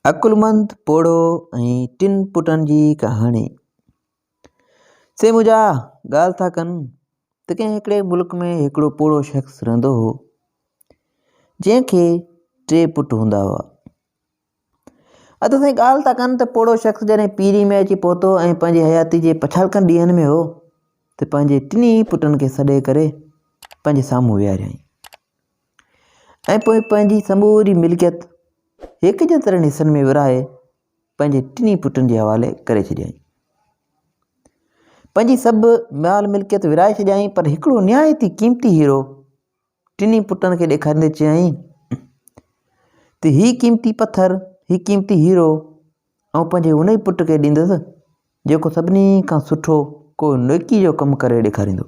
عقلمند پوڙهو ۽ ٽن پٽن جي ڪهاڻي. سي منهنجا ڳالهه ٿا ڪن ته ڪنهن هڪڙي ملڪ ۾ هڪڙو پوڙهو شخص رهندو هو جنهن کي ٽي پٽ هوندا هئا. ادا سائين ڳالهه ٿا ڪن ته پوڙهو شخص جڏهن پيري ۾ اچي پهتو ۽ پنهنجي حياتي جي پڇاڙڪن ڏينهن ۾ هو ته پنهنجي ٽنهي پٽن کي سڏي ڪري پنهنجي سامهون ويهاريائين. ۽ پوء پنهنجي سموري ملڪيت هڪ جيترن حصن ۾ ورهائي پنهنجي ٽنهي پٽن جي حوالي ڪري ڇڏيائين. پنهنجي سڀ مال ملڪيت ورهائي ڇڏيائين پر هڪڙو نهايت ئي قيمتي هيرو ٽنهي پٽن کي ڏيکاريندي چيائين ته هي قيمتي پٿر هي قيمتي هيرو آئون پنهنجي ان ئي پٽ کي ڏيندس جيڪو سڀني کان سٺو ڪو نيڪي جو ڪم ڪري ڏيکاريندو.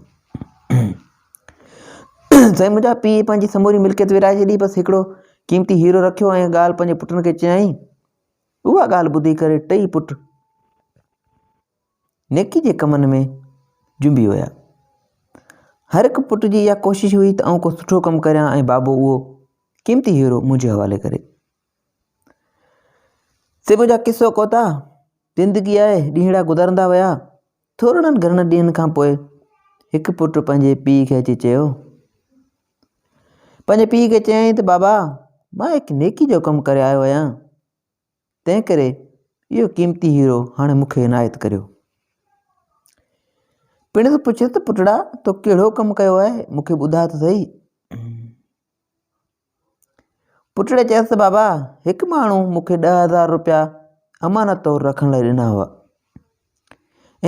سائين منهنجا پيء پنهنجي سموري ملڪيت ورهائي ڇڏي بس هڪڙو قيمتي هيرو رکيو ۽ ڳالهه پنهنجي پٽن کي چيائين. اها ڳالهه ٻڌي ڪري ٽئي پٽ نيڪي جي ڪمن ۾ جنبي ويا. هر هڪ پٽ جي اها ڪوشش هئي ته آئون ڪو سٺو ڪم ڪريان ۽ بابو اهو قيمتي هيرو منهنجي حوالي ڪري. سي منهنجا قصو ڪوتا زندگي آهي ڏينهڙا گذرندا ويا ٿورڙن گهڻن ڏينهن کان پوء هڪ پٽ پنهنجي پيء کي اچي چيو پنهنجي پيء کي چيائين ته بابا مان هڪ نيڪي جو ڪم ڪري آيو آهيان تنهن ڪري اهو قيمتي هيرو هاڻي مون کي عنايت ڪريو پڻس پڇيس ته پٽڙا تو ڪهڙو ڪم ڪيو آهي مون کي ٻڌاء ته سهي پٽڙي چيس ته بابا هڪ ماڻهو مون کي 10000 روپيا امانت طور رکڻ لاء ڏنا هئا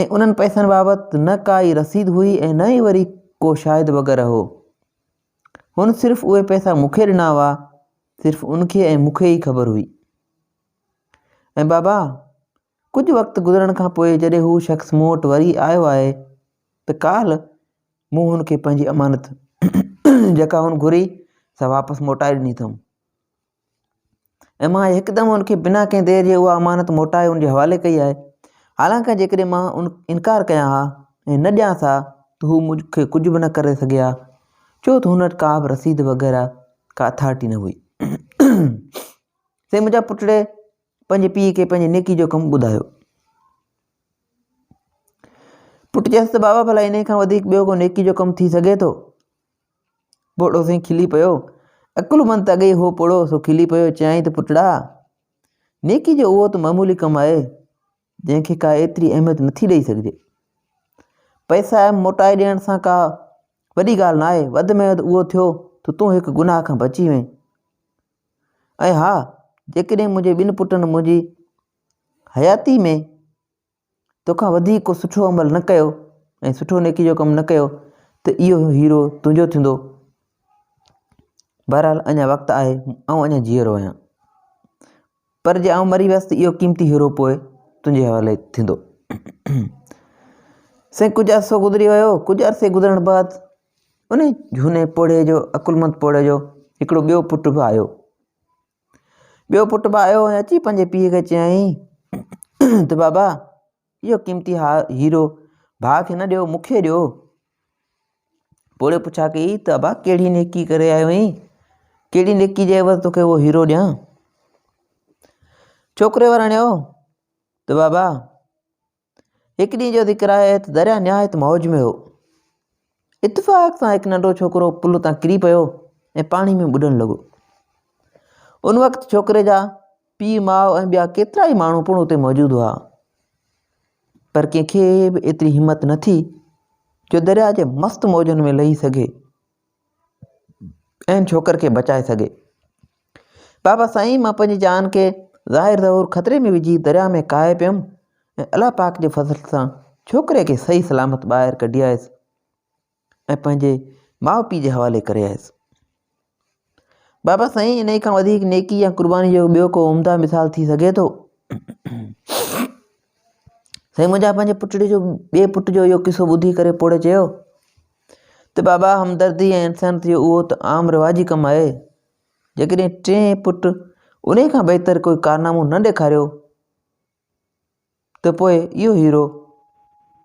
۽ انهن پئسن بابت نه ڪا ئي رسيد هئي ۽ نه ئي وري ڪو شاهد وغيره هو. هن صرف اهي پئسا مون کي ڏنا هئا، صرف ان کي ۽ مون کي ئي خبر هئي. ۽ بابا ڪجهه وقت گذرڻ کان پوء جڏهن هو شخص مون وٽ وري آيو آهي ته ڪالهه مون هن کي پنهنجي امانت جيڪا هن گهري سا واپس موٽائي ڏني اٿم ۽ مان هڪدم هن کي بنا ڪنهن دير جي اها امانت موٽائي هن جي حوالي ڪئي آهي حالانڪه جيڪڏهن مان ان انڪار ڪيان ها ۽ نه ڏيانس ها ته هو مون کي ڪجهه به نه ڪري سگهي ها ڇو ته هن وٽ ڪا به رسيد وغيره ڪا اٿارٽي نه هئي سائين منهنجا پٽڙي پنهنجي پيء کي پنهنجي نيڪي جو ڪم ٻڌايو. پٽ چيس ته بابا ڀلا انهي کان وڌيڪ ٻيو ڪو نيڪي جو ڪم ٿي سگهي ٿو؟ پوڙهو سائين کلي پيو. عقلمند ته اڳي ئي هو پوڙهو سو کلي پيو چيائين ته پٽڙا نيڪي جو اهو ته معمولي ڪم آهي جنهن کي ڪا ايتري اهميت نٿي ڏئي سگهجي. پئسا موٽائي ڏيڻ سان ڪا وڏي ڳالهه ناهي وڌ ۾ وڌ اهو ٿيو ته تون هڪ گناهه کان بچي وئين. ۽ ها جيڪڏهن منهنجي ٻن پٽن منهنجي حياتي ۾ توکان وڌيڪ ڪو سٺو عمل نه ڪيو ۽ سٺو نيڪي جو ڪم نه ڪيو ته اهو هيرو تنهنجو ٿيندو بهرحال اڃا وقت آهي آئون اڃا جيئرو آهيان پر جي آئون مري ويس ته اهو قيمتي هيرو پوء تنهنجي حوالي ٿيندو سائين ڪجهه عرصو گذري ويو ڪجهه عرصي گذرڻ بعد انهي جهوني پوڙهي جو عقلمند پوڙهي جو هڪڙو ٻيو پٽ به آيو. ٻيو پٽ به آيو ۽ اچي پنهنجي پيء کي چيائين ته بابا اهو قيمتي هيرو ڀاء کي نه ڏيو مون کي ڏيو. پوڙهي پڇا ڪئي ته ابا ڪهڙي نيڪي ڪري آيو آهين ڪهڙي نيڪي جي عيوض توکي اهو هيرو ڏيان. ڇوڪري وراڻيو ته بابا هڪ ڏينهن جو ذڪر آهي ته درياء نهايت موج ۾ هو. اتفاق سان هڪ ننڍو ڇوڪرو پل تان ڪري پيو ۽ پاڻي ۾ ٻڏڻ لڳو. ان وقت ڇوڪري جا پيء ماء ۽ ٻيا ڪيترائي ماڻهو پڻ اتي موجود هئا. پر ڪنهن کي به ايتري همت نه ٿي جو درياء جي مست موجن ۾ لهي سگهي ۽ ڇوڪر کي بچائي سگهي. بابا سائين مان پنهنجي جان کي ظاهر ظهور خطري ۾ وجهي درياء ۾ ڪاهي پيم ۽ الله پاڪ جي فضل سان ڇوڪري کي صحيح سلامت ٻاهر ڪڍي آيس ۽ پنهنجي ماء پيء جي حوالي ڪري آيس. بابا سائين انهي کان وڌيڪ نيڪي يا قرباني جو ٻيو ڪو عمده مثال ٿي سگهي ٿو؟ سائين منهنجا پنهنجي پٽڙي جو ٻئي پٽ جو اهو قصو ٻڌي ڪري پوڙهي چيو ته بابا همدردي ۽ انسانيت جو اهو ته عام رواجي ڪم آهي جيڪڏهن ٽئين پٽ انهي کان بهتر ڪوئي ڪارنامو نه ڏيکاريو ته پوء اهو هيرو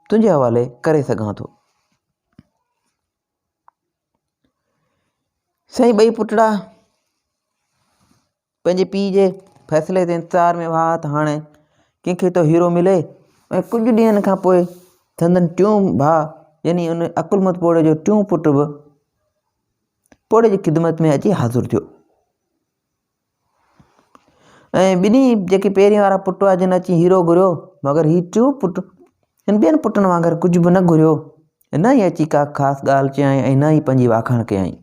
تنهنجي حوالي ڪري سگهان ٿو. سائين ٻئي پٽڙا پنهنجي پيء جي فيصلي تي انتظار ۾ هئا ته هاڻي ڪنهن کي ٿو هيرو ملي ۽ ڪجهه ڏينهن کان پوء سندن ٽيون ڀاء يعني ان عقلمند پوڙهي جو ٽيون پٽ به پوڙهي جي خدمت ۾ اچي حاضر ٿيو ۽ ٻنهي جيڪي پهرين وارا پٽ هئا جن اچي هيرو گهريو مگر هي ٽيون پٽ هن ٻين پٽن وانگر ڪجهه به نه گهريو نه ئي اچي ڪا خاص ڳالهه چيائين ۽ نه ئي پنهنجي واکاڻ ڪيائين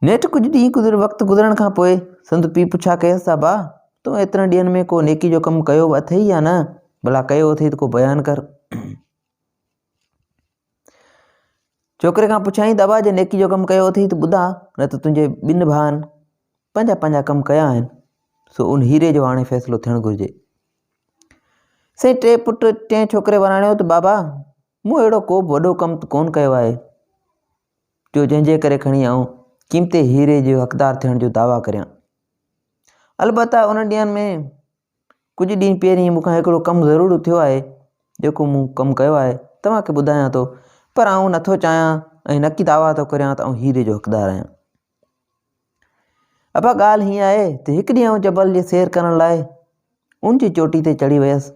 نيٺ ڪجهه ڏينهن گذر وقت گذرڻ کان پوء سندس پيء پڇا ڪيس ته ابا تون ايترن ڏينهن ۾ ڪو نيڪي جو ڪم ڪيو به اٿئي يا نه ڀلا ڪيو اٿئي ته ڪو بيان ڪر ڇوڪري کان پڇيائين ته ابا جي نيڪي جو ڪم ڪيو اٿئي ته ٻڌاء نه ته تنهنجي ٻن ڀائن پنهنجا پنهنجا ڪم ڪيا آهن سو ان هيري جو هاڻي فيصلو ٿيڻ گهرجي سائين ٽي پٽ ٽئين ڇوڪري وراڻيو ته بابا مون اهڙو ڪو به وڏو ڪم ته ڪونه ڪيو آهي جو جنهن جي ڪري کڻي آئون قيمتي هيري جو حقدار ٿيڻ جو دعويٰ ڪريان البته انهن ڏينهن ۾ ڪجهه ڏينهن پهرين مون کان هڪڙو ڪم ضرور ٿيو آهي جيڪو مون ڪم ڪيو آهي توهان کي ٻڌايان ٿو پر آئون نٿو چاهيان ۽ نڪي دعويٰ ٿو ڪريان ته آئون هيري جو حقدار آهيان ابا ڳالهه هيئن آهي ته هڪ ڏينهن آئون جبل جي سير ڪرڻ لاء ان جي چوٽي تي چڙهي ويس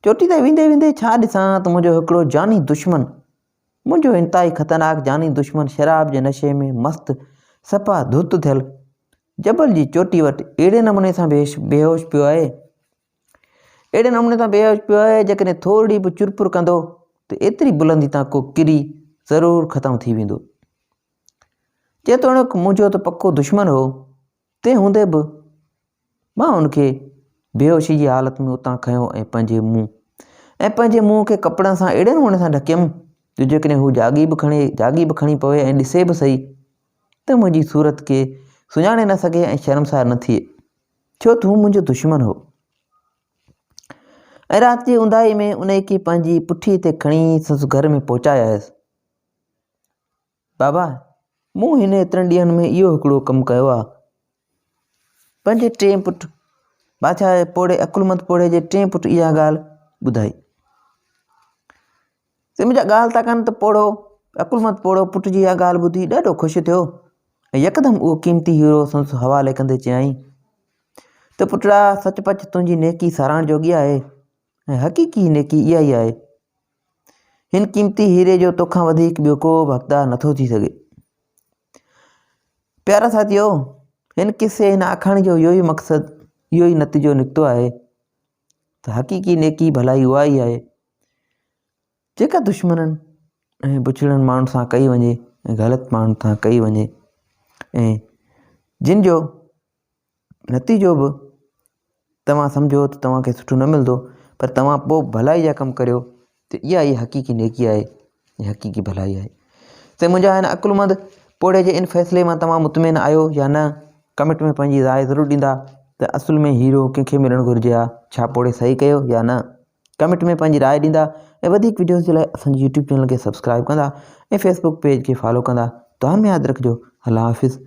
چوٽي تي ويندي ويندي ڇا ڏسان ته منهنجو هڪڙو جاني دشمن منهنجو انتهائي خطرناڪ جاني دشمن شراب جي نشي ۾ مست صفا ڌت ٿيل جبل جي چوٽي وٽ اهڙي نموني سان بيش بيهوش پيو آهي اهڙي نموني سان بيهوش پيو آهي جيڪڏهن ٿورڙي به چرپر ڪندو ته ايتري بلندي تان ڪو ڪري ضرور ختم ٿي ويندو جيتوڻيڪ منهنجو ته پڪو دشمن هو تنهن هوندي به مان ان کي بيهوشي جي حالت ۾ اتان کنيو ۽ پنهنجي منهن ۽ پنهنجي منهن کي ڪپڙن سان اهڙي نموني سان ڍڪيم جو جيڪڏهن هو جاڳي به کڻي جاڳي به کڻي پوي ۽ ڏسي به سهي ته منهنجي صورت کي سڃاڻي نه سگهي ۽ شرمسار نه ٿئي ڇو ته هو منهنجو دشمن هو ۽ رات جي اونداهي ۾ ان کي پنهنجي پٺي تي کڻي سندس گهر ۾ پهچائي آيس بابا مون هن ايترن ڏينهن ۾ اهو هڪڙو ڪم ڪيو آهي. پنهنجي ٽئين پٽ بادشاهه جي پوڙهي عقلمند پوڙهي جي ٽئين پٽ اها ڳالهه ٻڌائي. سمجهه ڳالهه ٿا ڪن ته پوڙهو عقلمند پوڙهو پٽ جي اها ڳالهه ٻڌي ڏاڍو خوش ٿيو ۽ يڪدم اهو قيمتي هيرو سندس حوالي ڪندي چيائين ته پٽڙا سچ پچ تنهنجي نيڪي ساراهڻ جوڳي آهي ۽ حقيقي نيڪي اها ئي آهي هن قيمتي هيري جو توکان وڌيڪ ٻيو ڪو به حقدار نٿو ٿي سگهي. پيارا ساٿيو! هن قصي هن آکاڻي جو اهو ئي مقصد اهو ئي نتيجو نڪتو آهي ته حقيقي نيڪي ڀلائي اها ئي آهي جيڪا دشمنن ۽ بڇڙن ماڻهن سان ڪئي وڃي ۽ غلط ماڻهن سان ڪئي وڃي ۽ جن جو نتيجو به توهان سمجهو ته توهان کي سٺو نه ملندو پر توهان پوء ڀلائي جا ڪم ڪريو ته اها ئي حقيقي نيڪي آهي ۽ حقيقي ڀلائي آهي سائين منهنجا هن عقلمند پوڙهي جي ان فيصلي مان توهان مطمئن آهيو يا نه ڪمينٽ ۾ پنهنجي راء ضرور ڏيندا ته اصل ۾ هيرو ڪنهن کي ملڻ گهرجي ها ڇا پوڙهي صحيح ڪيو يا نه ڪمينٽ ۾ پنهنجي راء ڏيندا ۽ وڌيڪ وڊيوز جي لاء اسان جي يوٽيوب چينل کي سبسڪرائب ڪندا ۽ فيسبوڪ پيج کي فالو ڪندا دعائن ۾ ياد رکجو الله حافظ.